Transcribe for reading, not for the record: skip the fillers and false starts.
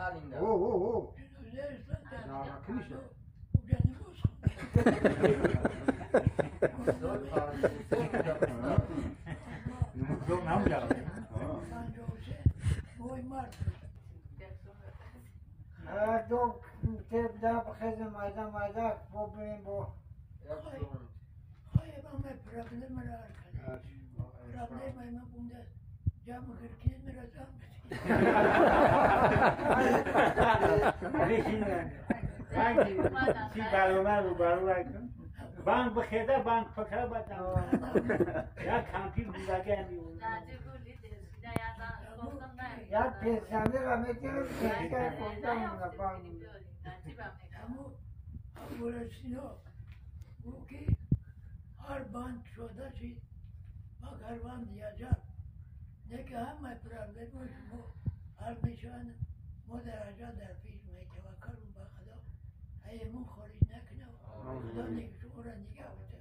О, о, о. Банк бихеда, банк факра батам. Я кампир будаги ами. Я пенсионер, а метирам пенсия фондам на банк. Ҳар банд шуда шид, магар банд яҷаб. Не ки ҳамаи проблемаи шумо ҳал мешаванд, мо дараҷа дар пеш метаваккалум ба Худо, ҳаемон хориҷ накунав, Худо шуморо нигаҳ.